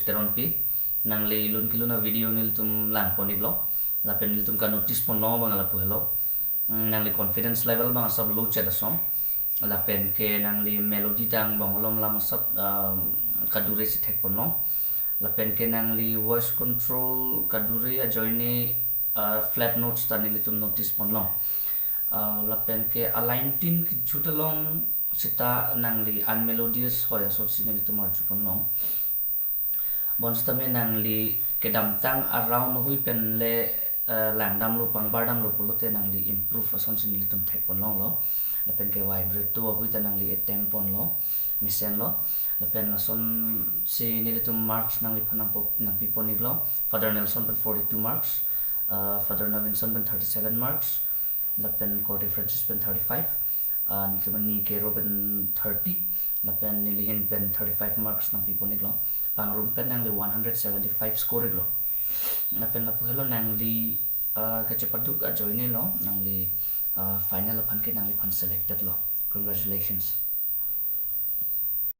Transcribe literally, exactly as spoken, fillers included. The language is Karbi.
Teronpi, nangli lun kelun a-video nelitum langpon-iklo, lapen nelitum ka-notice ponlong abang lapu helo. Mm, nangli confidence level abang asap low chet ason. Lapen ke nangli melody tang bang olom lam asap, um, kadure si thekponlong. Lapen ke nangli voice control kadure ajoine, uh, flat notes ta nelitum notice ponlong. Uh, lapen ke a-line tin kejut along seta nangli unmelodious hoi asonsi nelitum arjuponlong. Bonsitame nangli kedamtang a-round ahui pen le, eh, langdamlo, pangbardamlo pulote nangli improve asonsi nelitum thekponlonglo. Lapen ke vibrato ahui ta nangli attempt ponlo, mesenlo. Lapen lasonsi nelitum marks nangliphan nangpo-, nangpipon-iklo. Father Nelson pen forty-two marks, uh, Father Navinson pen thirty-seven marks, lapen Corte Francis pen thirty-five, uh, nelitum Ni Kero pen thirty, lapen nelihin pen thirty-five marks nangpipon-iklo. Pangrum pen nangli one hundred seventy-five score-iklo. Lapen lapu helo nangli, uh, kachepaduk ajoinelo, nangli, uh, final aphan ke nangliphan selected lo. Congratulations.